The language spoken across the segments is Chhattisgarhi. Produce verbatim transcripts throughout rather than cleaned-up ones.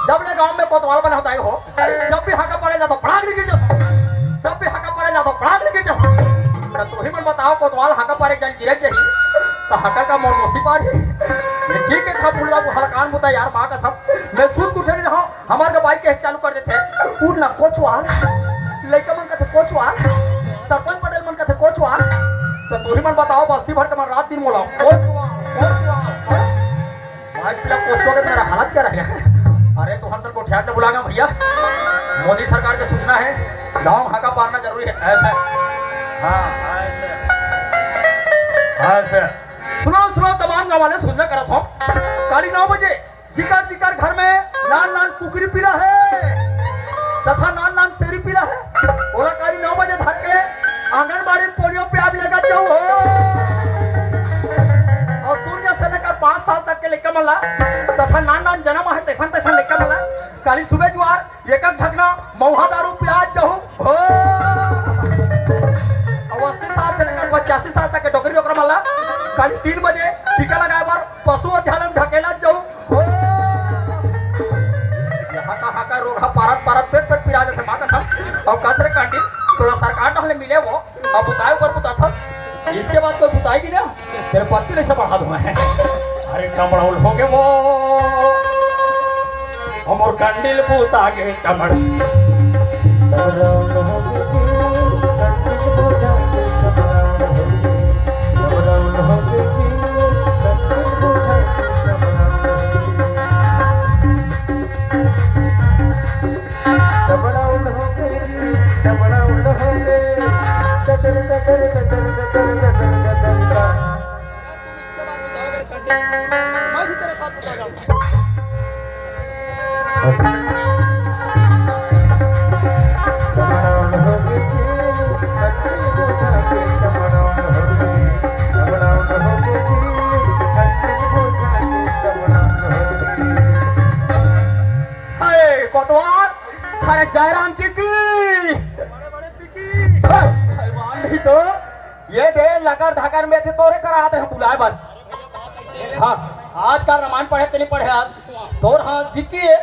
जब ले गांव में कोतवाल बने होता हो, जब भी हाका पारे जाथों, पड़ाक ले गिर जाथों। जब भी हाका पारे जाथों, पड़ाक ले गिर जाथों। त तुही मन बताओ, कोतवाल हाका पारे एक जन गिरत जाही, त हाका का मोर मोसी पार ही। ये ठीक है, खा बुढ़ा हलकान बुता यार, माँ कसम, मैं सूत के उठे नहीं रहा, हमार का बाइक के चालू कर देथे, उठ ना कोचवाल, लइका मन कथे कोचवाल, सरपंच पटेल मन कथे कोचवाल। त तुही मन बताओ, बस्ती भर के मन रात दिन मोला कोचवाल, कोचवाल, कोचवाल। भाई, पीला कोचवा के तुम्हारा हालत क्या रहेगा? अरे, तो हर सर को ठहर के बुलागा भैया, मोदी सरकार की सूचना है, गांव में हाका पारना जरूरी है। ऐसा है। हाँ, ऐसा है। ऐसा है। सुनो, सुनो, तमाम गांव वाले, सुनना करत हो, काली नौ बजे जिकर जिकर घर में नान नान कुकरी पीला है तथा नान नान सेरी पीला है, ओला काली नौ बजे धर के आंगनबाड़ी पोलियो प्याब लेगा जाओ हो। और शून्य से लेकर पाँच साल तक के लइका मन ला तथा नान नान जन्म है तैसन तैसन लइका मन ला काली सुबह जुआर एक एक ढकना मऊहा दारू पियात जाहू हो। और अस्सी साल से लेकर पचासी साल तक के डोकरी डोकरा मन ला काली तीन बजे टीका लगाए बर पशु अध्यालय में ढकेला जाहू हो। ये हाका हाका रोग हा पारत पारत पेट पेट पिरा जाथे माँ कसम। और कस रे कंडी, तोला सरकार डहले मिले वो, अब बुताए ऊपर बुता था, इसके बाद कोई बुताएगी ना, तेरे पत्ती नहीं से बढ़ा दूंगा। अरे कमड़ौल हो गए वो, हमर कंडिल बुता के कमड़। मैं भी तेरे साथ बता जाऊंगा। हाय कोतवाल, अरे जयराम जी की। पहलवान नहीं तो ये दे लकर धकर में थे तोरे करा आते हैं बुलाए बन। हाँ, आजकल रामायण पढ़े ते नहीं पढ़े आज। तोर हाँ जिकी है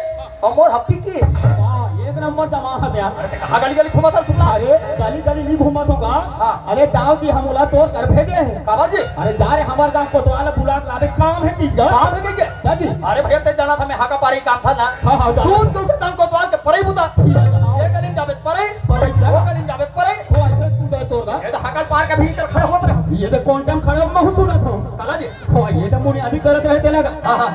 और मोर हप्पी की है। वाह, एक नंबर जमा है यार। अरे ते कहाँ गली गली घूमा था सुनना? अरे गली गली नहीं घूमा था का? हाँ। अरे दाऊ जी हम ओला तोर कर भेजे हैं। काबर जी? अरे जा रे हमार गांव कोतवाल बुला के लावे काम है किस का? काम है क्या? जा जी। अरे भैया ते जाना था मैं हाका पारी काम था ना। हाँ, हाँ, जाना सूत था। के उठे तन कोतवाल के परई बुता। भैया, हाँ। ये गली में जावे परई। परई से। वो गली में जावे परई। वो ऐसे कूदे तोर का। ये तो हाकल पार के भीतर खड़े होत रहे। ये तो कौन टाइम खड़े हो, मैं सुना था। काला जी। हो, ये तो मुनि अभी करत रहे तेला का। हाँ, हाँ।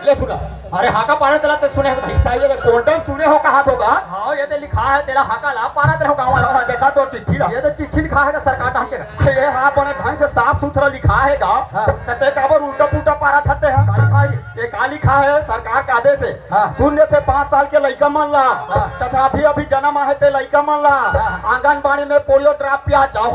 ले सुना। अरे हाका पारे तेला ते सुने हो भाई। ये तो कौन टाइम सुने हो कहा तो का? हाँ, ये तो लिखा है तेला हाका ला पारत रहो गाँव वाला। हाँ, देखा तो चिट्ठी ला। ये तो चिट्ठी लिखा है का सरकार डाल के। ये हाँ, बने ढंग से साफ सुथरा लिखा है का? हाँ। तो ते काबर उल्टा पुल्टा पारा थते हैं? का लिखा है? ये का लिखा है? सरकार का आदेश है। हाँ। शून्य से पाँच साल के लइका मन ला, हाँ। तथा अभी अभी जन्म आहे ते लइका मन ला, हाँ। आंगनबाड़ी में पोलियो ड्रॉप पिया जाओ।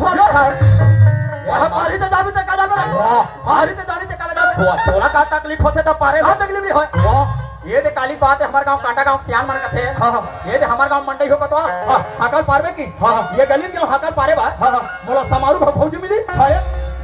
वाह, पारी ते जाबे ते का जाबे रे? वाह। पारी ते जानी ते का जाबे? वाह, तोला का तकलीफ होथे त पारे का में? तकलीफ नहीं होय। वाह। ये दे काली बात है, हमारे गांव कांटा गांव सियान मन कथे। हाँ, हाँ। ये दे हमारे गांव मंडई हो कतवा। हाँ। हाकल पारबे किस? हाँ, हाँ। ये गली में जो हाकल पारे बा, हाँ, हाँ। मोला समारू भौजी मिली। हाँ।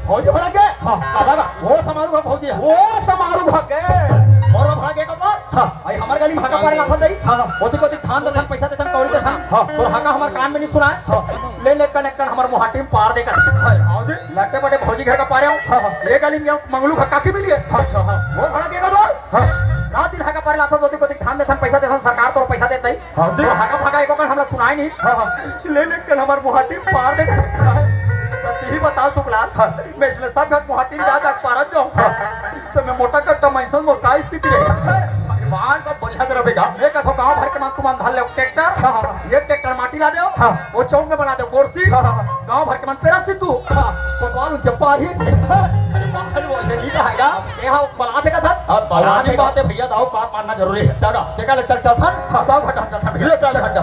भौजी हो लगे? हाँ। काबर? वो समारू भौजी है। वो समारू के। मोर भड़ा के कपार? हाँ। भाई हमार गली में हाका पारे लाथन दई। हाँ। ओती कोती धान देथन, पैसा देथन, कौड़ी देथन। हाँ। तोर हाका हमार कान में नहीं सुनाए। हाँ। ले ले कन एक कन हमार मुहाटी में पार दे कर। हाँ, आओ जी। लट्टे पटे भौजी घर का पारे हूँ। हाँ, हाँ। ये गली में मंगलू का काकी मिली है। हाँ, हाँ, हाँ। वो भड़ा के कपार? हाँ। रात दिन हाका पारे लाथन ओती कोती धान देथन, पैसा देथन, सरकार तोर पैसा देत दई। हाँ जी। तो हाका फाका एको कन हमला सुनाई नहीं। हाँ, हाँ। ले ले कन हमार मुहाटी पार दे। तो यही बता सुखलाल, हाँ। मैं इसलिए सब घर मुहाटी जा जा पारत जाऊँ। हाँ। तो मैं मोटा कट्टा मैंसन मोर का स्थिति रही। भगवान सब बढ़िया से रहेगा। मैं कथो गांव भर के मन तुम अंधार ले ट्रैक्टर। हाँ, हाँ। ये ट्रैक्टर माटी ला दो। हाँ। वो चौक में बना दो गोरसी। हाँ, हाँ, हाँ। गांव भर के मन पेरा सिद्धू। हाँ। कोतवाल उनसे पार ही से। अरे बाहर वो नहीं कहेगा। ये हाँ बलाते का था। हाँ, बलाते बलाते का। बात है भैया, दाऊ बात मानना जरूरी है। चलो। के कहले, चल, चल, थान, हाँ। दाऊ घटा, चल, थान, ले, चल, घटा।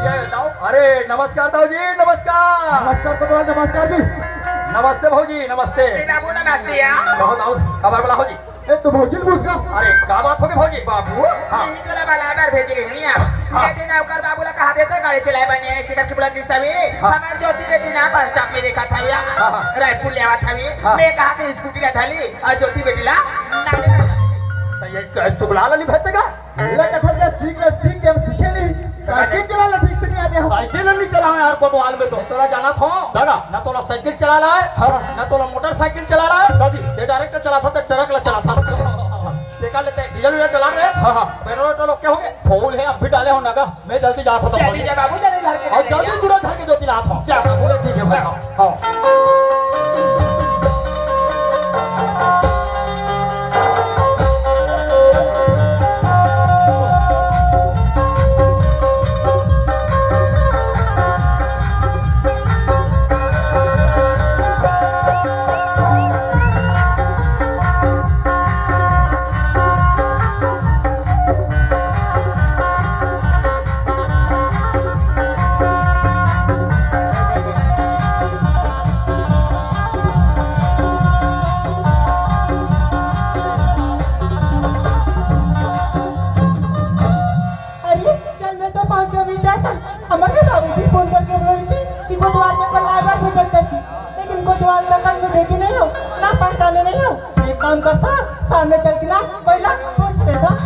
ये दाऊ, अरे, नमस्कार दाऊ जी, नमस्कार। नमस्कार तो बोल, नमस्कार जी। नमस्ते भौजी, नमस्ते। नमस्ते यार। कहो दाऊ, खबर बोला हो जी। ए, तो भौजी ल पूछ का? अरे, का बात होगे भौजी? बाबू, हाँ। मम्मी तोला बलाए बर भेजे रहिस हवय। हाँ। बेटी ना ओकर बाबू ला कहा देते गाड़ी चलाए बर नइ आए, सिखर के बोला दिस तभी। हाँ। हमर ज्योति बेटी ना बस स्टॉप में देखत हवय। हाँ, हाँ। रायपुर ले आवत हवय। हाँ। मैं कहा के स्कूटी ला धर ली अउ ज्योति बेटी ला नाले में तो ये क-, तुकला ला नइ भेजते का? ले कथस के सीख ले, सीख के हम सीखे नहीं। साइकिल चला ले ठीक से नहीं आते हम। साइकिल नहीं चलावे यार कोतवाल में तो। तोला जाना था? दादा। ना तोला साइकिल चलाना है, हाँ। ना तोला मोटरसाइकिल चलाना है। दादी। ते डायरेक्ट चलाथा, ते ट्रक ला चलाथा। ते का लेते डीजल वीजल डाला रे? हाँ, हाँ। पेट्रोल वेट्रोल ओके होगे? फूल है, अब भी डाले हो ना का? मैं जल्दी जाता था जल्दी भौजी। जा बाबू, जल्दी घर के और ले जल्दी जा। तुरंत घर के ज्योति लात हो। जा बाबू। ठीक है भाई, हाँ। हाँ। अरे, चल, मैं तो पहुंच गया बेटा। सन, हमर के बाबूजी फोन करके बोले रहिस कि कोतवाल में कल लाए बर भेजत करके, लेकिन कोतवाल का कल मैं देखे नहीं हो, ना पहचाने नहीं हो। एक काम करता, सामने चल के ना पहला पूछ लेता।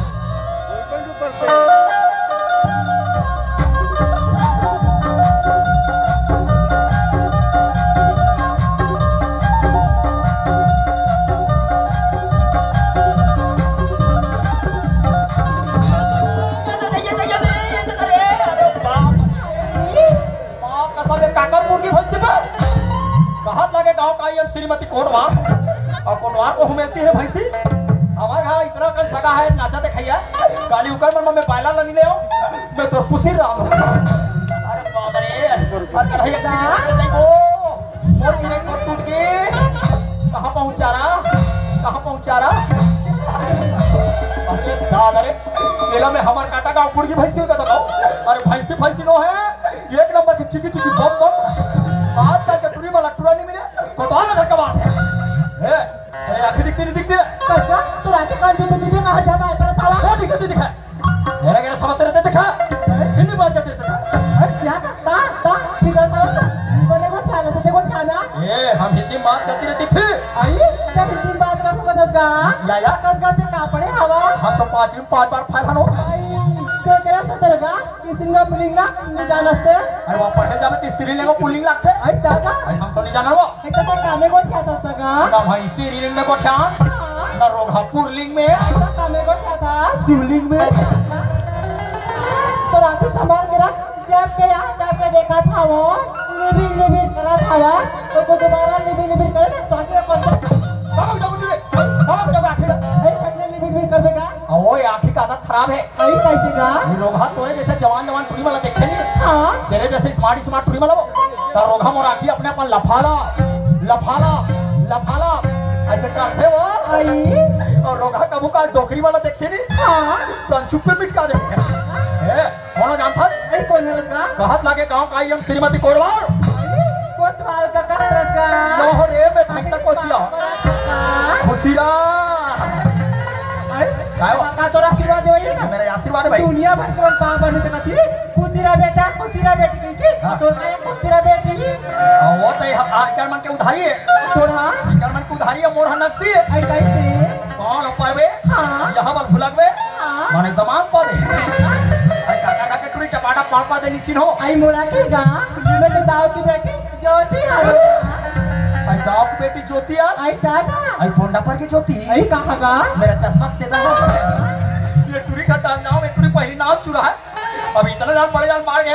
माँ कसम, ये काकर मुर्गी भैंसी बा? कहत लागे गाँव का आई हम श्रीमती कोटवार। अउ कोटवार को हुमेलती है भैंसी। हमारे यहाँ इतना कन सगा है, नाचा दिखाइया। काली उकर मन में पायला लनी ले आओ। मैं तो पुसी रहा हूँ। अरे बाप रे। अरे भैया, मोर चिरई कोट टूट के कहाँ पहुँचा रहा, कहाँ पहुँचा रहा? अरे दादा रे, मेला में हमर काटा गाँव कुड़की भैंसी होगा तो कहो। अरे भैंसी, भैंसी नो है, एक नंबर की चिकी चिकी बम बम। आजकल के टूरी वाला टूरा नहीं मिले, कोतवाल में धक्का मार दे। ए, अरे आँखें दिखती नहीं, दिखती रे? कस का? तोर आँखें कान दिखती, दिखती, मैं हट जाता है, पर तावा। वो दिखती, दिखती दिखा। मेरा गैर समझते रहते दिखा। हिंदी बात करते रहते दिखा। अरे क्या था? ता, ता, फिर करता उसका। मैंने कौन ठाना, तुझे कौन ठाना? ए, हम हिंदी में बात करती रहती थी। अरे, जब हिंदी में बात कर सकत हस गा? या, या। सकत गा ते का पढ़े हवा? हम तो पाँचवीं में पाँच बार फेल हन हो। भाई, तो तेरा सतर गा, किसिंगा पुलिंगा, नहीं जानस ते? अरे, वहाँ पढ़े जावे तो स्त्रीलिंग पुलिंग लागथे। अरे, दादा। अरे, हम तो नहीं जाना वो। एक तो कामे गोठियात हस गा? ना भैंसी रीलिंग में गोठियान, हाँ। ना रोगहा पुरलिंग में। ऐसा कामे गोठियात हस? शिवलिंग में। तो राखी संभाल के रख, जब के यहाँ तब के देखत हवो, लिबिर लिबिर करत हवा, तो को दोबारा लिबिर लिबिर करे ना, तो आखिर कौन सा? बाबा, बाबा, बाबा, बाबा, आखिर। अरे, अपने लिबिर लिबिर करबे का? ओ, ये आँखी का आदत खराब है। अरे कैसे गा? ये लोग हाथ तोरे जैसे जवान जवान टुरी वाला देखे नहीं? हाँ। तेरे जैसे स्मार्ट स्मार्ट टुरी वाला वो। तो रोगहा मोर आँखी अपने अपन लफाला, लफाला, लफाला ऐसे करथे वो। अरे। और रोगहा कभू का डोकरी वाला देखे नहीं? हाँ। तो चुप्पे मिटका देथे। ए, कोनो जानथन? अरे कौन है गा? कहत लागे गाँव का आई हम श्रीमती कोरवार। कोतवाल का कहा रस गा? नो रे, मैं भैंसा कोचिया। हाँ। खुशीरा। अरे, काय हो? काका तोर आशीर्वाद देवई हे ना? मेरा आशीर्वाद है भाई। दुनिया भर के मन पाँव पर नोते कथी, "खुशीरा बेटा, खुशीरा बेटी," कही के, हाँ। तोर का खुशीरा बेटी? हाँ, वो तो ये आजकल मन के उधारी है। तोर हाँ? आजकल मन के उधारी है, मोर हा नकदी है। अरे, कैसे? कौन ऊपर बे? हाँ। यहाँ पर भुलक बे? हाँ। माने दमांग पर है। अरे, काका, काका, टुरी चपाटा पाँव पर दे नीचिन हो। आई मोड़ा के गा, मैं तो दाऊ की बेटी। ज्योति हरो। आई दाऊ की बेटी ज्योति आ। आई दादा। आई पोंडा पर के ज्योति। आई कहाँ गा? मेरा चश्मा से ना। ये टुरी का टाल नाम, ये टुरी पही नाम चुरा है। अब इतना जान बड़े जान मार गए।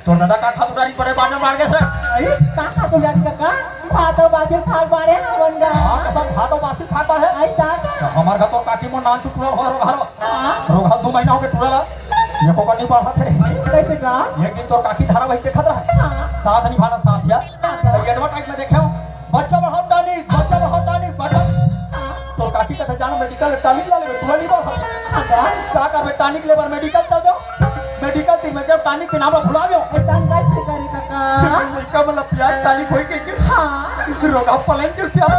तो दादा का खातुदारी बड़े बाने मार गए सर। आई का खातुदारी काका? भातो बासी खाल बाड़े हवन गा। हाँ, कसम भातो बासी खाल बाड़े। आई दादा। तो हमार घर तो काकी मो नाम चुटुरा हो रहा। हाँ। रोगहा दो महीना हो गए टुरा ला। ये को नहीं बढ़ा थे। कैसे गा? एक दिन तो काकी धारावाहिक देखत रहा। हाँ। साथ निभाना साथिया। हाँ। तो ये एडवर्टाइज में देखे हो, बच्चा बढ़ाओ टॉनिक, बच्चा बढ़ाओ टॉनिक, बच्चा। हाँ। तो काकी कहते, "जानो मेडिकल टॉनिक ला लेबे, तू नहीं बढ़ा।" हाँ, का? का करबे टॉनिक लेबर मेडिकल चल जाओ। मेडिकल तीन में जब टॉनिक के नाम भुला दो। ऐसा कैसे करे काका? लड़का मतलब प्याज टॉनिक होई के। हाँ। रोगहा पलन के प्याज।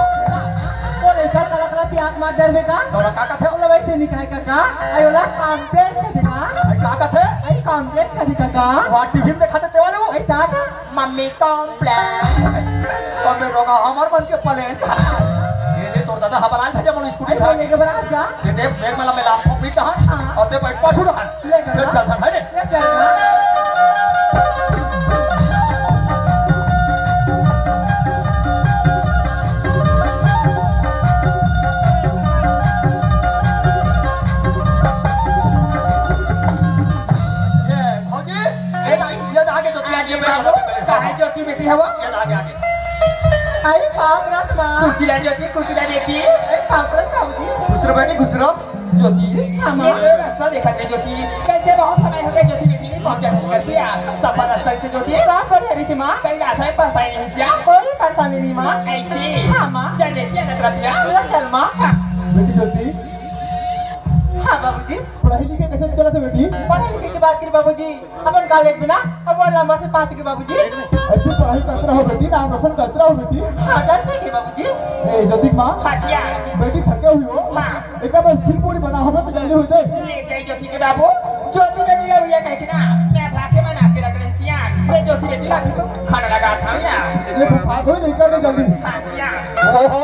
वो लड़का कला कला प्याज मत डरबे का? तोला का कथे? ओला वैसे निकाय का का? आई ओला कॉम्प्लेक्स कथे का? आई का कथे? आई कॉम्प्लेक्स कथे का का? वहाँ टीवी में दिखाते तेवा ले वो। आई ता का? Mummy complex. अबे रोगहा हमर मन के पले। ये, ये तोर दादा हबराल भेजे मन स्कूटी आई उठा बोले के। के बरात का? ये देख, देख मला मैं लाभ पीट हन। हाँ। और ते बैठ पाछू रहन। ले कर फिर ना। चल, चल, है रे। ले चल ना। ये, भौजी, ये ना, ये ना आगे जो तू आगे ये बाबू, बैठ, काहे ज्योति बेटी हवा? ये ना आगे, आगे। आई बाप रे माँ। खुशी रह ज्योति, खुशी रह बेटी। आई बाप रे बाबूजी। खुश रहो बेटी, खुश रहो। ज्योति, हाँ, माँ। ये जो रास्ता देखत रहे ज्योति, कैसे बहुत समय हो गया ज्योति बेटी नहीं पहुंचा सकती है। सफर रास्ता से ज्योति। सब बढ़िया रही थी माँ। कहीं रास्ता में परेशानी नहीं थी क्या? कोई परेशानी नहीं माँ। ऐसी? हाँ, माँ। चल बेटी, अगर तरफ गया। चल, चल, माँ। हाँ। बेटी ज्योति। हाँ बाबूजी। पढ़ाई लिखाई कैसे चलत हे बेटी? पढ़ाई लिखाई के बात करी बाबूजी, अपन कॉलेज में ना, अब वो नंबर से पास हो गए बाबूजी। ऐसे पढ़ाई करते रहो बेटी, नाम रोशन करते रहो बेटी। हाँ, डर नहीं गए बाबूजी। ए, ज्योति के माँ। हाँ, सिया। बेटी थके हुई हो। हाँ। एक बार खीर पूरी बना हो तो जल्दी हो जाए। ले गई ज्योति के बाबू। ज्योति बेटी ला भैया कहती ना, मैं भाके बना के रख रही सिया। मैं ज्योति बेटी ला भी तो खाना लगा था भैया। ले बुखार हो नहीं कर ले जल्दी। हाँ, सिया। ओहो,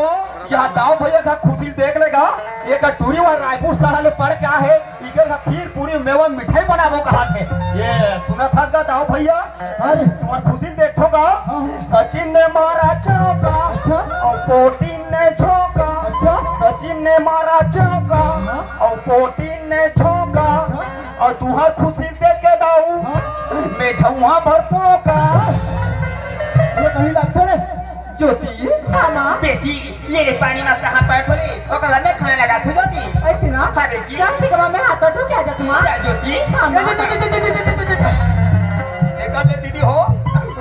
यह दाऊ भैया का खुशी देख लेगा। ये का टूरी वा रायपुर शहर में पढ़ के आए हे, इकर का खीर पूरी मेवा मिठाई बनाबो कहा थे। ये सुना था का दाऊ भैया? हाँ जी। तुम्हार खुशी देखो का? हाँ, हाँ। सचिन ने मारा चौका अच्छा। और पोटिन ने झोंका। अच्छा। सचिन ने मारा चौका हाँ। और पोटिन ने झोंका हाँ। और तुम्हार खुशी देख के दाऊ हाँ। मैं झौहा भर पोका। ये कहीं लगते रे? ज्योति, हाँ, माँ। बेटी, ले ले पानी मस्त हाथ पैर धो ले, ओकर बाद में खाना लगा तू ज्योति। ऐसे ना? हाँ, बेटी। चल, ठीक है, माँ, मैं हाथ पैर धो के आ जाती हूँ, माँ। चल, ज्योति। हाँ, माँ। एकर ले दीदी हो,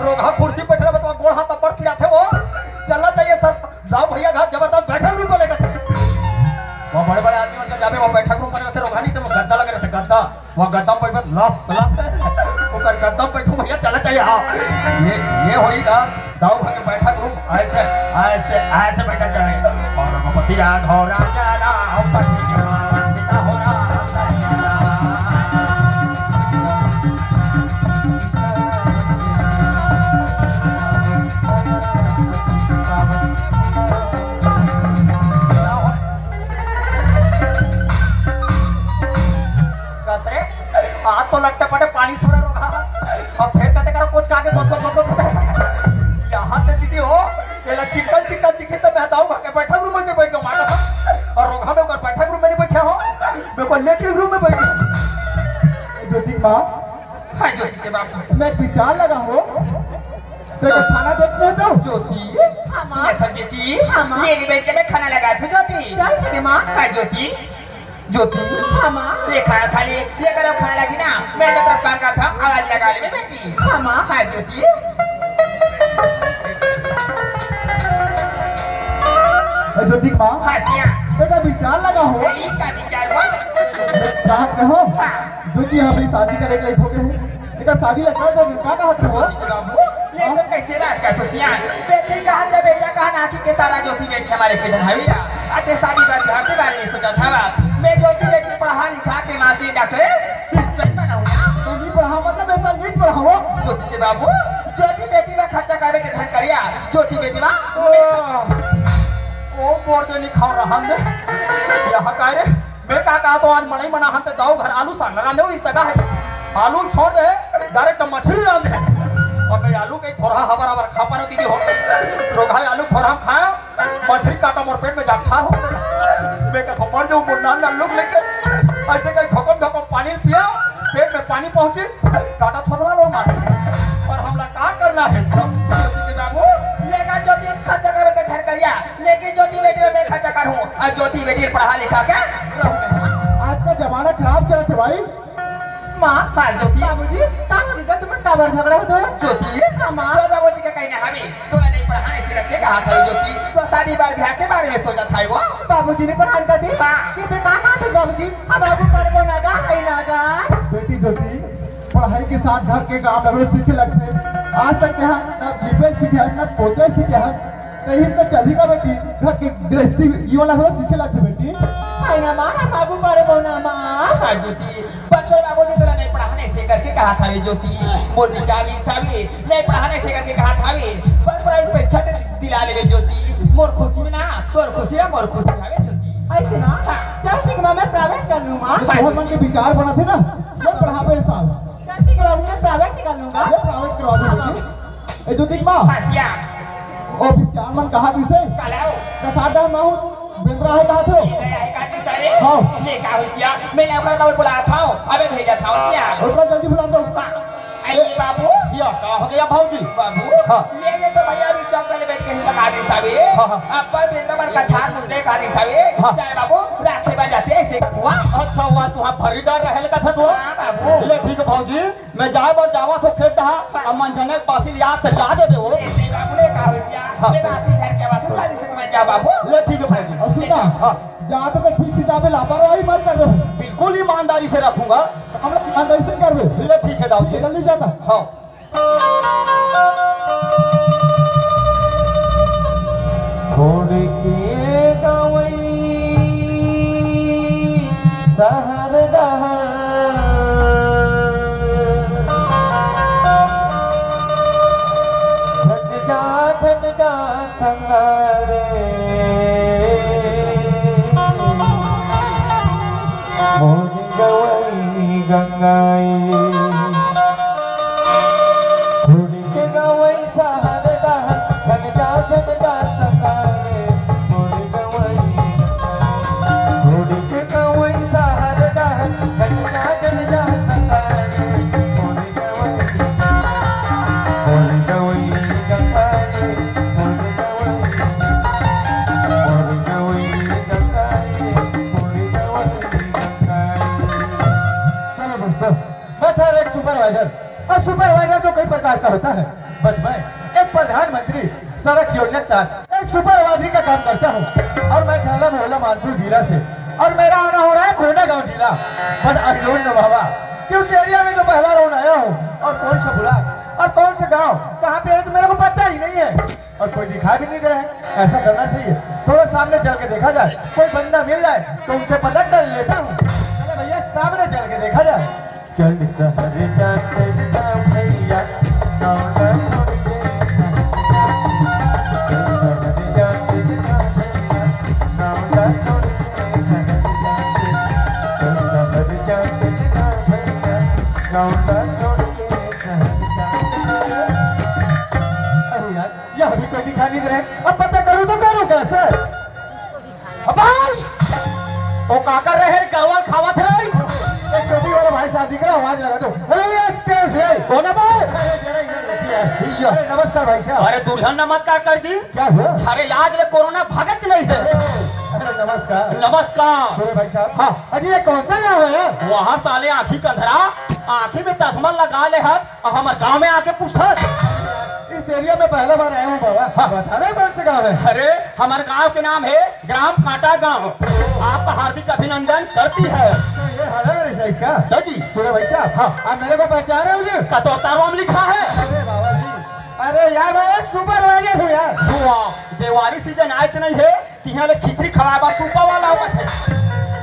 रोगहा कुर्सी बैठ रहे, बतवा गोड़ हाथ ऊपर पिराथे वो। चलना चाहिए सर, दाऊ भैया घर जबरदस्त बैठक रूम बने करते। वहाँ बड़े-बड़े आदमी मन के जाबे, वहाँ बैठक रूम बने करते, रोगहा नहीं तो वो गद्दा लगे रहते, गद्दा। वहाँ गद्दा में बैठबे, लस, लस। ओकर गद्दा में बैठू भैया, चला चाहिए, हाँ। ये, ये होई दस, दाऊ भाई के बैठक रूम, ऐसे, ऐसे, ऐसे बैठा चाहिए। और रघुपति राघव राजा राम पति के पास सीता हो राम। कस रे, हाथ तो लट्टे पटे पानी सुरा रोगहा। अब फेर कते करो कुछ कागे बोत बोत बोत बोत। यहाँ ते दीदी हो, एला चिकन चिकन दिखे तो मैं दाऊ भागे बैठक रूम में बैठ के मांगा था। और रोगहा में ओकर बैठक रूम में नहीं बैठा हो, मैं को लेटरिन रूम में बैठा। ज्योति माँ, हाँ, ज्योति के बाप। मैं विचार लगा हो, तेरे खाना देखने दो। ज्योति, हाँ, माँ। सुना था बेटी? हाँ, माँ। मेरी बेटी में खाना लगा था ज्योति। क्या करे, माँ? हाँ, ज्योति। ज्योति। हाँ, माँ। ये खाना खा ले, ये करो खाना लगी ना, मैं तो काम का था, आवाज लगा ले बेटी। हाँ, माँ। हाँ, ज्योति। ए, ज्योति की माँ। हाँ, सिया। बेटा, विचार लगा हो। ए, का विचार हो? कहा हो? हाँ। ज्योति, हम शादी करे के लायक हो गए हैं। एकर शादी ला कर दो, का कहत हो? ज्योति के बाबू, ये तो कैसे बात करत हो सियान? बेटी कहाँ जा, बेटा कहाँ ना, आँखी के तारा ज्योति बेटी हमारे के जन हवी या। अते शादी बर घर के बारे में सोचत हवा। मैं ज्योति बेटी पढ़ा लिखा के मास्टर डॉक्टर सिस्टर बनाऊँ ना। तो नहीं पढ़ा मतलब ऐसा नहीं पढ़ाओ। ज्योति के बाबू, ज्योति बेटी में खर्चा करबे के झन करिया। ज्योति बेटी बा। ओ, ओ बोर दे नहीं खा रहा दे। यहाँ का रे? मैं का कहा तो आज मनई मना हन ते दाऊ घर आलू साग रांधे हो, इस जगह है। आलू छोड़ दे, डायरेक्ट मछली रांधे। और मैं आलू के भोरहा हबर हबर खा पाना दीदी हो। रोगहा आलू भोरहा खाया, मछली काटा मोर पेट में जाके ठार हो। मैं कहा मर जाऊँ, मोर नान नान लोग लेके। ऐसे कहीं ढोकम ढोकम पानी पिया, पेट में पानी पहुंची, काटा थोड़ा लो मार। और हमला का करना है? ज्योति के बाबू, लेगा ज्योति खर्चा करबे ते झन करिया, लेकिन ज्योति बेटी में मैं खर्चा करूँ, और ज्योति बेटी पढ़ा लिखा के रहूँ। आज का जमाना खराब चलत है भाई। माँ, हाँ, ज्योति। बाबूजी, का हो गया? तुम काबर झगड़ा होत हो? ज्योति, हाँ, माँ। तो बाबूजी का कहना हवे, तोला नहीं पढ़ाने से करके कहा था ज्योति, तो शादी बार ब्याह के बारे में सोचा था वो। बाबूजी ने पढ़ान का थे? हाँ। ये तो का बात है बाबूजी, अब बाबू पढ़बो ना गा, है ना गा। बेटी ज्योति, पढ़ाई के साथ घर के काम हवे सीखे लगथे। आज तक तेहा ना लिपे सीखे हस, ना पोते सीखे हस। नहीं तो चलही का बेटी, घर के गृहस्थी जीवन ला थोड़ा सीखे लगथे बेटी। हाय ना माँ, हम आगू बढ़े बो ना माँ। हाँ ज्योति, पर तोर बाबूजी तोला नहीं पढ़ाने से करके कहा था वे ज्योति, मोर विचार ये सावे, नहीं पढ़ाने से करके कहा था वे, पर प्राइवेट परीक्षा ते दिला लेबे ज्योति, मोर खुशी में ना, तोर खुशी ना, मोर खुशी हवे ज्योति। ऐसे ना? हाँ। चल ठीक बा, मैं प्राइवेट कर लूँ माँ। हाँ, तोहर मन के विचार बनत हे ना, मैं पढ़ाबे साल। चल ठीक बा, मैं प्राइवेट कर लूँगा। मैं प्राइवेट करवा दूँ बेटी। ए ज्योति के माँ। हाँ सिया। ओ भी सियान मन कहा दिसे? काला हो? कसार डहर माहूत बेंदरा हे कहा थो? ये गया है काटी सारे? हाँ। ले का हो सिया? मैं लवकर बाबू बुला था, अबे भेजा था सिया। ओकरा जल्दी बुला दो। हाँ। अरे बाबू। या का हो गया भौजी? बाबू। हाँ। ये, ये तो भैया अभी चौक वाले बैठ के ही बता दी सारे। हाँ, हाँ। अब पर बेंदरा मन कसार मुंडे का दी सारे। हाँ। चाहे बाबू राखे बार जाते ऐसे कथुआ। अच्छा हुआ तू हाँ भरी डर रहे का था तो? हाँ बाबू। ले ठीक है भौजी। मैं जाए बर जावत हो खेत डहा, अब मन जने बासी याद से ला दे दे वो। ए, ए, बाबू ने कहा होइस या, हाँ। मैं बासी घर के बात हूँ, जल्दी से तुम्हें जा बाबू। ले ठीक है भौजी। और सुन ना, हाँ। जाते तो ठीक से जाबे, लापरवाही मत करबे। बिल्कुल ईमानदारी से रखूंगा। हम लोग ईमानदारी से करबे। ले ठीक है दाऊ जी। चल नहीं जाता। हाँ। छोड़ के गवई शहर डहर। झट जा, झट जा संगरे। मोर गवई गंगाई। छोड़ के गवई शहर डहर, झट जा, झट जा संगरे। मोर गवई, छोड़ के गवई शहर डहर, झट जा, झट जा संगरे। मोर गवई, मोर गवई गंगाई, मोर गवई, मोर गवई गंगाई, मोर गवई गंगाई। चलो दोस्तों, मैं था एक सुपरवाइजर, और सुपरवाइजर तो कई प्रकार का होता है, but मैं एक प्रधानमंत्री सड़क योजना के तहत एक सुपरवाइजरी का काम करता हूँ, और मैं ठाला मोहला मानपुर जिला से, और मेरा आना हो रहा है कोंडागांव जिला। But I don't know बाबा कि उस एरिया में जो पहला राउंड आया हूँ और कौन सा ब्लॉक और कौन सा गांव कहाँ पे है, तो मेरे को पता ही नहीं है। और कोई दिखा भी नहीं दे रहा है। ऐसा करना चाहिए, थोड़ा सामने चल के देखा जाए, कोई बंदा मिल जाए तो उनसे पता कर लेता हूँ। चलो भैया, सामने चल के देखा जाए। चल सहर जा, चल जा भैया, गाँव ला छोड़ के सहर जा। चल सहर जा, चल जा भैया, गाँव ला छोड़ के सहर जा। चल सहर जा, चल जा भैया, गाँव ला छोड़ के सहर जा। अरे यार, यह भी तो दिखा नहीं रहे। अब पता करूँ तो करूँ कैसे? अबाई! ओ का कर रहे रे, गरवा ल खावत रहे? एक टोपी वाला भाई साहब दिख रहा, आवाज लगा दो। अरे, ये स्टेज है। कौन है बे? अरे, जरा इधर देखिए। भैया। अरे, नमस्कार भाई साहब। अरे, दुल्हन नमस्कार कर जी। क्या हुआ? अरे, लाज ले कोरोना भगत नहीं है। अरे, नमस्कार। नमस्कार। सुनो भाई साहब। हाँ। अजी, ये कौन सा गाँव है यार? वहाँ साले आँखी कंधरा, आँखी में चश्मा लगा ले हस, अब हमर गांव में आके पूछत। इस एरिया में पहला बार आया हूँ बाबा। हाँ। बता दो कौन से गांव है? अरे, हमारे गांव के नाम है ग्राम कांटा गांव। आपका हार्दिक अभिनंदन करती है। तो ये हरा मेरे साइड का? तो जी। सुनो भाई साहब, हाँ। आप मेरे को पहचान रहे हो जी? कतौता राम लिखा है। अरे बाबा जी, अरे यार, मैं एक सुपरवाइजर हूँ यार। वाह, देवारी सीजन आज नहीं है, तिहाँ ले खिचड़ी खवाए बर सूपा वाला आवत हे।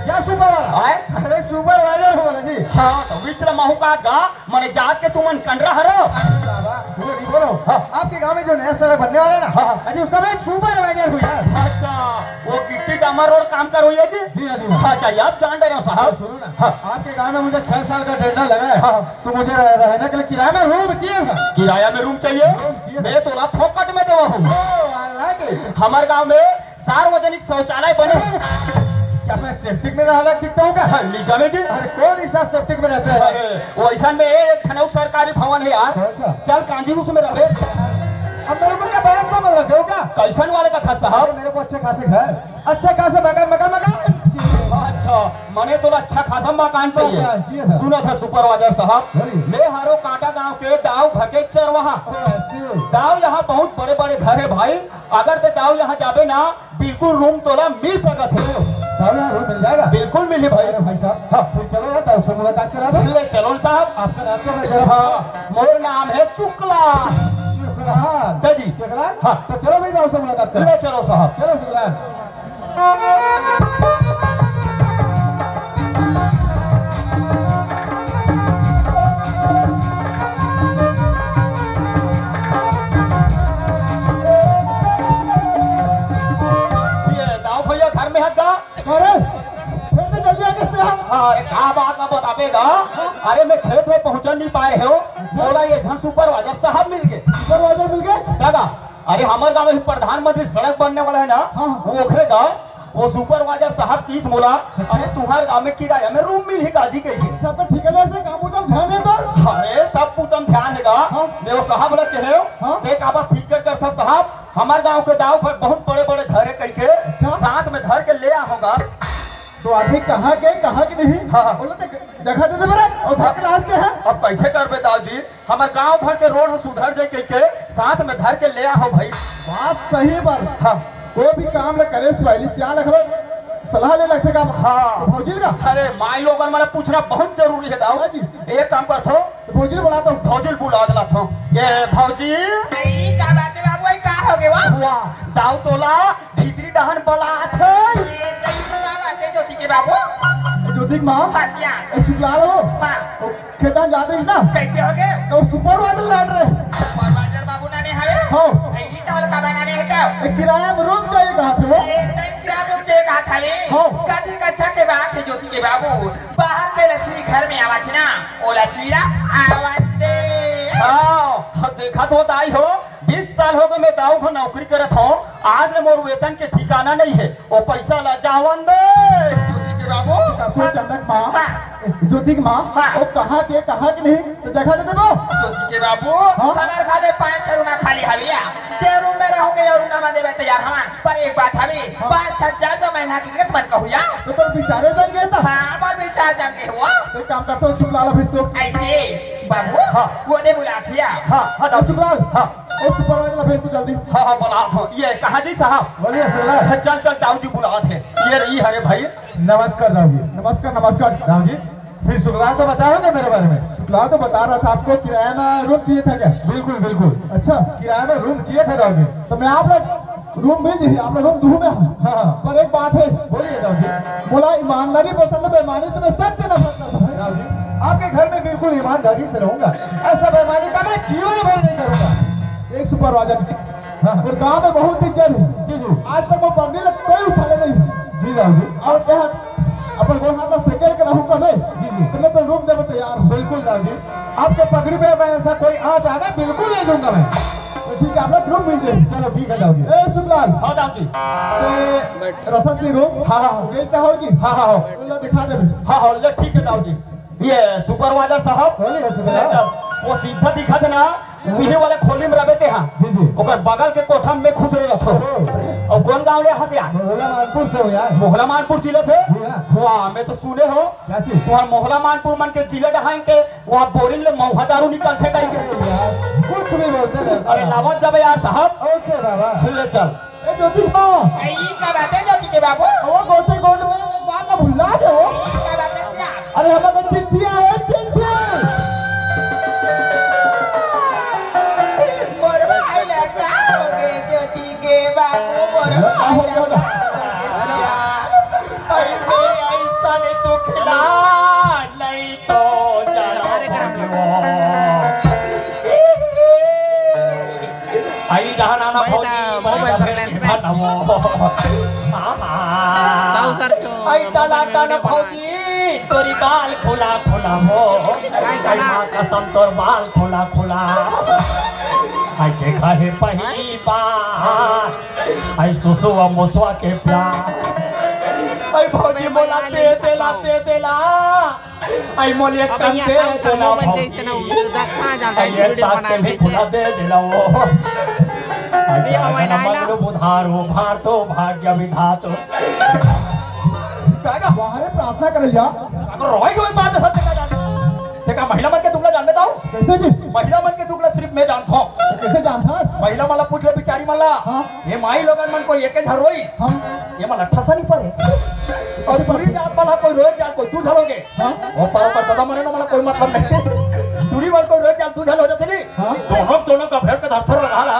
क्या सूपा वाला? आय? अरे सुपरवाइजर हूँ बोला जी। हाँ, तो विचला महू का गा, मने जात के तुमन कंडरा हरो। अरे बाबा, वो नहीं बोलो। हाँ। आपके गांव में जो नया सड़क बनने वाला है ना, हाँ, हाँ। अजी उसका मैं सुपरवाइजर हूँ यार। अच्छा, वो गिट्टी डामर रोड काम कर रही है जी? जी हाँ, जी हाँ। हाँ, अच्छा, आप जान रहे हो साहब। सुनो ना, हाँ। आपके गांव में मुझे छह साल का टेंडर लगा है। हाँ, हाँ। तो मुझे रह-, रहने के लिए किराया में रूम चाहिए था। किराया में रूम चाहिए? रूम चाहिए था। मैं तोला फोकट में देवा हूँ। ओ, I like it। हमारे गांव में सार्वजनिक शौचालय बने। क्या मैं सेप्टिक में रहने दिखता हूँ क्या? हाँ, नीचा में जी। अरे, कौन इस सेप्टिक में रहता है? अरे, वैसा में एक ठन अउ सरकारी भवन है यार। कौन सा? चल कांजी उसमें रहे। अब मेरे को क्या बाहर समझ रखे हो क्या? कैसन वाले का था साहब? अरे, मेरे को अच्छे खासे घर, अच्छे खासे मकान, मकान, मकान। अच्छा, मने तो अच्छा खासा मकान चाहिए। मकान चाहिए था। सुना था सुपरवाइजर साहब, बोलिए। मैं हरो कांटा गांव के दाऊ भके चरवाहा। ओ, ऐसे। दाऊ यहाँ बहुत बड़े-बड़े घर है भाई, अगर ते दाऊ यहाँ जाबे ना, बिल्कुल रूम तोला मिल सकत हे। दाऊ यहाँ रूम मिल जाएगा? बिल्कुल मिली भाई। अरे भाई साहब, हाँ। फिर चलो यार, दाऊ से मुलाकात करा दो। ले चलो साहब। आपका नाम क्या है जरा? हाँ, मोर नाम है चुकला। चुकला। हाँ। जी। चुकला? हाँ, तो चलो भाई, दाऊ से मुलाकात करो। ले चलो साहब। चलो सुखलाल। ये दाऊ भैया घर में हत का? अरे, फिर से जल्दी आ गए थे हम। हाँ, अरे का बात ना बताबे गा। अरे मैं खेत में पहुंचन नहीं पाए हो, मोला ये झन सुपरवाइजर साहब मिल गए। सुपरवाइजर मिल गए? दादा, अरे हमर गांव में प्रधानमंत्री सड़क बनने वाला है ना, हाँ। वो ओखरे गांव, वो सुपरवाइजर साहब किहिस मोला, अरे तुम्हार गांव में किराया में रूम मिलही का जी कहिके। सबके ठिकाने से काम उधर ध्यान दे तो। अरे सब पुतन ध्यान है गा। हाँ। मैं वो साहब ला कहे हो, हाँ। ते काबर फिकर करथा साहब, हमर गांव के दाऊ भर बहुत बड़े-बड़े घर है कहिके, अच्छा। साथ में धर के ले आ होगा। तो आदमी कहाँ के, कहाँ के नहीं? हाँ, हाँ। बोलो तो जगह दे दे मेरे, और धर के ला आते हैं। अब कैसे करबे दाऊ जी? हमर गांव भर के रोड ह सुधर जाए कहिके साथ में धर के ले आ हो भाई। बात सही बात। हाँ। कोई भी काम ला करे से पहले सियान रख लो, सलाह ले लगथे काम। हाँ। तो भौजी का? अरे माई लोगन मन पूछना बहुत जरूरी है दाऊ। हाँ जी। एक काम करथो, तो भौजी ल बुला दो। भौजी ल बुला देला थो। ए भौजी। ई का बात है बाबू, ई का हो गए वो? वाह, दाऊ तोला भीतरी डहन बलात है। ए, का बात है ज्योति के बाबू? ए, ज्योति के माँ। हाँ, सिया। ए, सुखलाल हो? हाँ। ओ, खेता जाते ना? कैसे हो गए? तो सुपरवाइजर लाट रहे। सुपरवाइजर बाबू नाने हवे? हाँ। ए, ई का वाला का बनाने है तो? ए, किराया में रूम चाहिए कहा थे वो? ए, तई किराया में रूम चाहिए कहा था रे? हाँ। कथी कच्छा के बात है ज्योति के बाबू? बाहर के लक्ष्मी घर में आवत है ना, ओला चीरा आवत दे। हाँ, देखत हो दाई हो, बीस साल हो गए मैं दाऊ घर नौकरी करत हूँ, आज ले मोर वेतन के ठिकाना नहीं है, वो पैसा ला जावन दे। ज्योति के बाबू। ससुर चंदक माँ, हाँ। ज्योति के माँ, हाँ। वो कहाँ के, कहाँ के नहीं, तो जगह दे देबो। ज्योति के बाबू, हाँ। हमारे घर में पाँच छह रूम खाली हविया, जे रूम में रहो के, ये रूम में देवे तैयार हवन। पर एक बात हवे, हाँ। पाँच छह हजार रुपया महीना के लिए मत कहू यार। तो तोर विचारे बन गए था? हाँ, पर विचार जम के हुआ। तो एक काम करता हूँ, सुखलाल भेज दो। ऐसे, बाबू, हाँ। वो दे बुला दिया। हाँ, हाँ, दाऊ जी। सुखलाल। हाँ। वो सुपरवाइजर ला भेज दो जल्दी। हाँ, हाँ, बुला दो। ये कहाँ जी साहब? बोलिए सुखलाल। हाँ, चल, चल, दाऊ जी बुला थे। ये रही, अरे भाई। नमस्कार दाऊ जी। नमस्कार, नमस्कार। दाऊ जी, फिर सुखलाल तो बता रहे थे मेरे बारे में। सुखलाल तो बता रहा था आपको किराया में रूम चाहिए था क्या? बिल्कुल, बिल्कुल। अच्छा। किराया में रूम चाहिए था दाऊ जी। तो मैं आप लोग रूम मिल जाइए, आप लोग रूम दूँ मैं। हाँ, हाँ। पर एक बात है। बोलिए दाऊ जी। मोला ईमानदारी पसंद है, बेईमानी से मैं सत्य नफरत करता हूँ। दाऊ जी, आपके घर में बिल्कुल ईमानदारी से रहूंगा, ऐसा बेईमानी का मैं जीवन भर नहीं करूंगा। एक सुपरवाइजर। हाँ। और गांव में बहुत इज्जत है। जी, जी। आज तक वो पगड़ी लग कोई उछाले नहीं। जी, दाऊ जी। और क्या अपन को हाथ सेकल के रहूं कबे? जी, जी। तो मैं तो रूम देवे तैयार हूँ। बिल्कुल, दाऊ जी। आपके पगड़ी पे मैं ऐसा कोई आँच आने बिल्कुल नहीं दूंगा मैं। तो ठीक है, आप लोग रूम मिल जाए। चलो, ठीक है, दाऊ जी। ए, सुखलाल। हाँ, दाऊ जी। ते रथस नहीं रूम? हाँ, हाँ, हाँ। गेस्ट हो जी? हाँ, हाँ, हाँ। उल्ला दिखा दे। हाँ, हाँ, ले, ठीक है, दाऊ जी। ये सुपरवाइजर साहब, बोलिए, सुपरवाइजर। ले चल, वो सीधा दिखत ना, वही वाले खोली में रबे ते हाँ। जी, जी। ओकर बगल के कोठा में खुसरे रथो। ओहो। और कौन गांव ले हंस यार? मोहला मानपुर से हो यार। मोहला मानपुर जिले से? जी हाँ। वाह, मैं तो सुने हो। क्या चीज? तुम्हार मोहला मानपुर मन के जिला डहान के वहाँ बोरिंग ले महुआ दारू निकलथे कहीं के। यार, कुछ भी बोलते रहते अरे हैं। लावत जाबे यार साहब। ओके बाबा। ले चल। ए, ज्योति माँ। ए, ई का बात है, ज्योति के बाबू? ओ, गोटे गोट में बात ना भुला दे हो। ई का बात है, क्या? अरे, हम लोग चिट्ठी आए, चिट्ठी। मोर भाई ला का हो गए, ज्योति के बाबू, मोर भाई ला का हो गए, सिया? अरे, ऐसा नहीं तो खिला, नहीं तो जला। आई डहाना ना भाई भौजी, ता मोबाइल कर लेंस में। नमो। साहू सर चो आई टना टन भौजी, तोरी बाल खुला खुला हो। आई माँ कसम तोर बाल खुला खुला। आई देखा है पहली बार। आई सुसुआ मुसुआ के प्यार। आई भौजी मोला दे देला, दे देला। आई मोल एक अब कन यहाँ दे साउथ देला मोबाइल भौजी। जैसे ना उधर तक कहाँ जाता है, आई एक वीडियो साथ बना से भी कैसे? खुला दे देला वो। आई ये जाना हवाई ना नाला। मंगलू बुधार हो, भार तो भाग्य विधातो। का का? बाहरे प्रार्थना करे जा। अगर रोए के बात है, सब देखा जाता। देखा, महिला मन के दुख ला जान लेता हूँ। कैसे जी? महिला मन के दुख ला सिर्फ मैं जानता हूँ। कैसे जानता है? महिला मन ला पूछ ले, बिचारी मन ला। हाँ। ये माई लोगन मन कोई एक झन रोई। हाँ। ये मन अट्ठा सा नहीं पड़े। और पूरी जात वाला कोई रोए जान कोई तू झन होगे। हाँ। वो पर, पर दादा मरे ना, मतलब कोई मतलब नहीं। टूरी मन कोई रोज जान दू झन हो जाते नहीं। हाँ। दोनों, दोनों का भेड़ के धरथर लगा ला।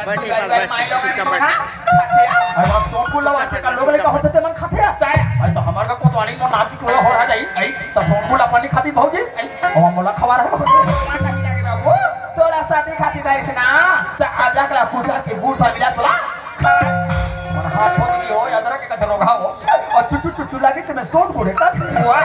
गरीब माई लोग खाथे। अरे बाप, सोनफूल ला आजकल लोग लइका होथे ते मन खाथे। अरे तो हमर का कोतवाली नो नाजुक लोग हो रहा जाई। त सोनफूल अपन नहीं खाती भौजी। अउ मोला खवा रहा हो। बाबू, तोला सर्दी खांसी धरिस ना, त अदरक ला कुचर के गुड़ से मिला तोला खवा। मन हाथ धो दी हो, अदरक के कचर रोगा हो। अउ चुचु चुचु लागे त मैं सोनफूल है का? वाह।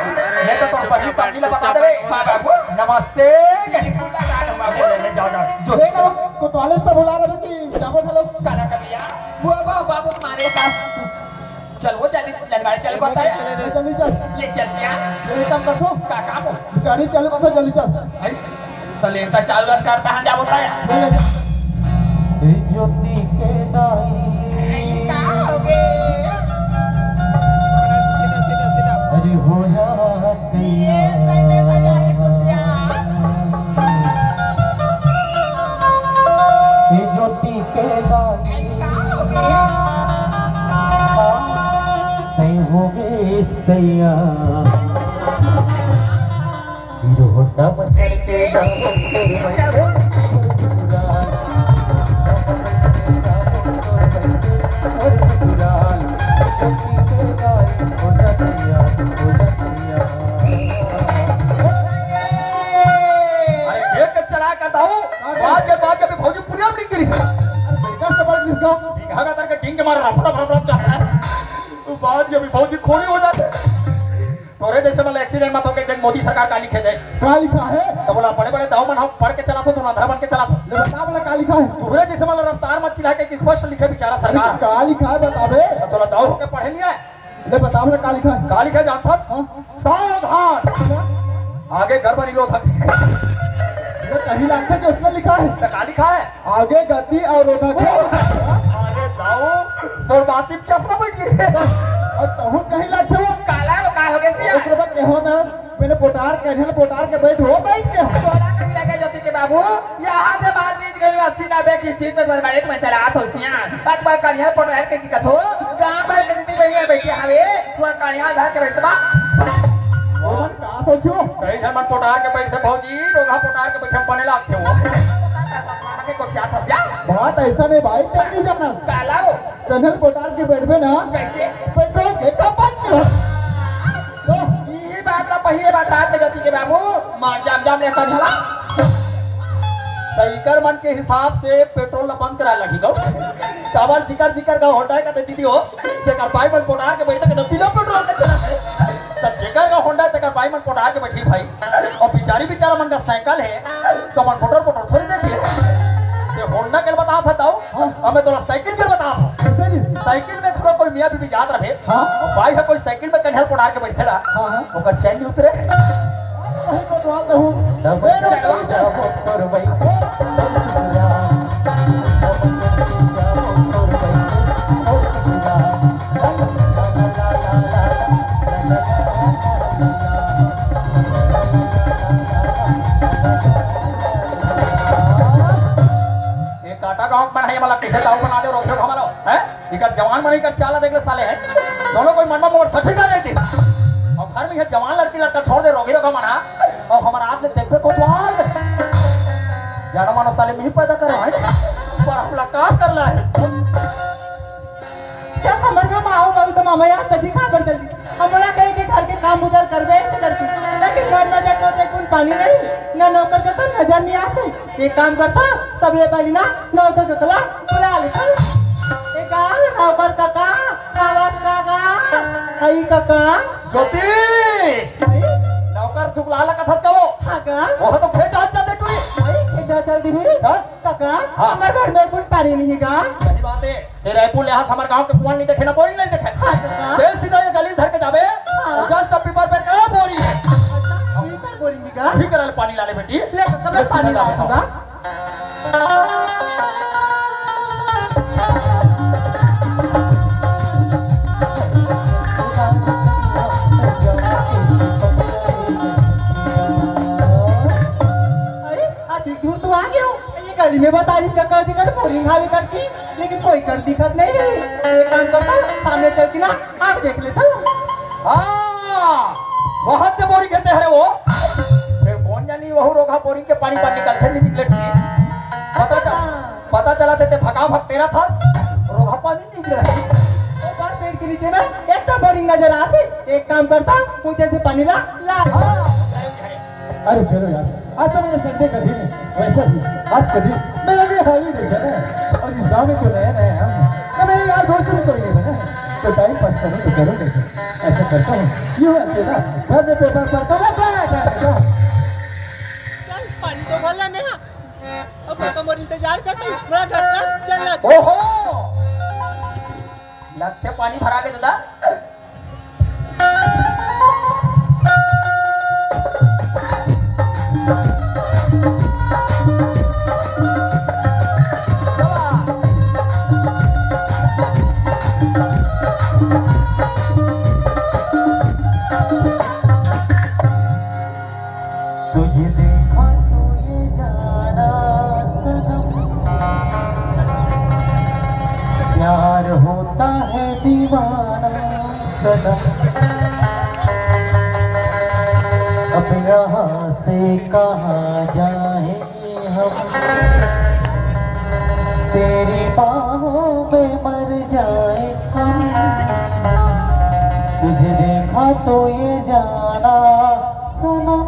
मैं तो तोर पहली सामने ला बता देवे। हाँ बाबू। नमस्ते। बिल्कुल बता दो बाबू। ले, ले, जाओ, जाओ। जो। ले ना, कोतवाली से बुला रहे कि जाबो घलो। काला कर दिया। वो, वो बाबू मारे का। चल, वो जल्दी, जल्दी चल, को चल। ले, जल्दी चल। ले, चल, सिया। ये काम कर तो। का काम हो? गाड़ी चालू कर तो, जल्दी चल। आई, तो लेता चालू करता है, जा बोलता है। ले, ले, ले। ए ज्योति के दाई। ए, का हो गे? सीधा, सीधा, सीधा। अरे हो जा ये तैने तैयारी चुसिया। ए ज्योति के दाई। तैं हो गइस तैयार। हीरो होंडा में चढ़ के जाओ। अरे देख के चला करता हूँ। बात के, बात के भी भौजी पुनिया में गिरी। अरे बेकार से बात किसका? ढींग हगा तर के ढींग के मार रहा, फटा, फटा, फटा जा रहा है। तो बात के भी भौजी खोड़ी हो जाते। तोरे जैसे मतलब एक्सीडेंट मत हो के देख मोदी सरकार का लिखे दे। का लिखा है? तो बोला बड़े बड़े दाऊ मन हम पढ़ के चला थो, तू अंधरा बन के चला थो। ले बता बोला का लिखा है? तोरे जैसे मतलब रफ्तार मत चिल्ला के स्पष्ट लिखे बेचारा सरकार। का लिखा है बताबे? तो तोला दाऊ होके पढ़े नहीं आए। ले बता बोला का लिखा है? का लिखा है जानथस? हाँ। सावधान। आगे गड़बड़ी लो थक। ये कहीं लागथे जो उसने लिखा है। तो का लिखा है? आगे गति और रोधक। अरे दाऊ, तोर बासी में चश्मा बैठ गई। और तहु कहीं लागथे वो। काला वो का हो गया सिया? ओकरे बाद देहो में मैंने पोटार के, ढेल पोटार के बैठ हो, बैठ के हो। तोरा कहीं लगे ज्योति के बाबू, यहाँ से बाहर बीच गई बस सीना बैक स्पीड में तुम्हारे बाइक में चला तो सिया। अत बार करिया पोटार के की कथो, गांव भर के जितनी भैया बैठे हवे, तू करिया धर के बैठ बा। ओमन का सोचियो? कहीं से मन पोटार के बैठे भौजी, रोगा पोटार के बैठे बने लागथे वो। के कोठिया था सिया। बात ऐसा नहीं भाई, तै नहीं जाना। काला वो। कन्हल पोटार के बैठबे ना। कैसे? पेट्रोल के खपत में। तो ये बात ला पहिले बता तो ज्योति के बाबू, मार जाम जाम ले कन्हला। तो इकर मन के हिसाब से पेट्रोल ला बंद करा लगी गो। काबर जिकर जिकर का होता है कहते दीदी हो, जेकर बाई मन पोटार के बैठते कहते बिना पेट्रोल के चला है। तो जेकर का होंडा तेकर बाई मन पोटार के बैठी भाई। और बिचारी बिचारा मन का साइकिल है, तो मन पोटर पोटर थोड़ी देखिए। ये होंडा के बता था ताऊ, हाँ। अब मैं तोला साइकिल के बता था। साइकिल? साइकिल में खड़ा कोई मियाँ बीबी जात रहे, हाँ। तो बाई है कोई साइकिल में कन्हल पोटार के बैठे ला, हाँ, हाँ। ओकर चैन नहीं उतरे। कहीं को तो आता हूँ। ये काटा गांव के मन है, ये मला कैसे दाऊ बना दे, रोक दे हमला, हैं? इकर जवान मन इकर चाला देख ले साले, हैं? दोनों कोई मन में मोर सठी कर लेते। और घर में ये जवान लड़की लड़का छोड़ दे, रोगी रोगा मना, और हमारा हाथ ले देख पे कोतवाल। जानो मानो साले में ही पैदा करे, हैं? पर हमला का करना है? जब हमर घर में आओ बाबू, तो मामा यहाँ सठी खा कर चली। हमला कहे के घर के काम उधर करबे ऐसे करके, लेकिन घर में देखो तो एक बूंद पानी नहीं, ना नौकर के तो नजर नहीं आते। एक काम करता, सबले पहली ना नौकर के तला बुला लेता। ए का नौकर काका, आवाज काका, आई काका। ज्योति! आई? नौकर चुगला ला कथस का वो? हाँ का? वो तो फेंटा चल दे टुई। आई, फेंटा चल दी भी? हाँ? काका, हाँ। हमर घर में कुल पानी नहीं गा। सही बात है। ते रायपुर ले यहाँ से हमर गांव के कुआं नहीं देखे ना, बोरिंग नहीं देखे। हाँ, काका। ते सीधा ये गली धर के जाबे, हाँ। और just अब पीपर पे का बोरिंग है। अच्छा, पीपर बोरिंग नहीं गा। ठीक करल पानी लाले बेटी। ले, काका, मैं पानी लाऊंगा। अरे, अति दूर तो आ गया हूँ। ये गली में बता रही इसका कह दिखा बोरिंग हावी करती, लेकिन कोई कर दिखत नहीं है। एक काम करता हूँ, सामने चल के ना आग देख लेता हूँ। हाँ, बहुत से बोरिंग खेते हरे वो। फिर कौन जानी वहू रोगा बोरिंग के पानी पानी निकलते नहीं निकले ठीक। पता चला, पता चला थे, ते भका भक मेरा था, रोहा पानी नहीं गिरा। ओ बार पेड़ के नीचे में एक तो बोरिंग नजर आथे। एक काम करता, ऊंचे से पानी ला, ला। अरे चलो यार, आज तो मेरे संडे का दिन है। वैसे भी आज का दिन मेरा लिए हाई देखा है। और इस गांव में तो नया नया आया हूँ, ना मेरे यार दोस्त भी कोई नहीं बना है, तो टाइम पास करो तो करो कैसे? ऐसा करता हूँ, ये हुआ कि ना, घर में पेपर पढ़ता हूँ, बस, बस, बस। चल, पानी तो भर ले मेरा। अब मैं तो मोर इंतजार करता हूँ, मेरा घर का चल रहा। ओहो, लगते पानी भरा ले दादा। तुझे देखा तो ये जाना सनम, प्यार होता है दीवाना सनम। अब यहाँ से कहाँ जाए हम, तेरी बाहों में मर जाए हम। तुझे देखा तो ये जाना सनम,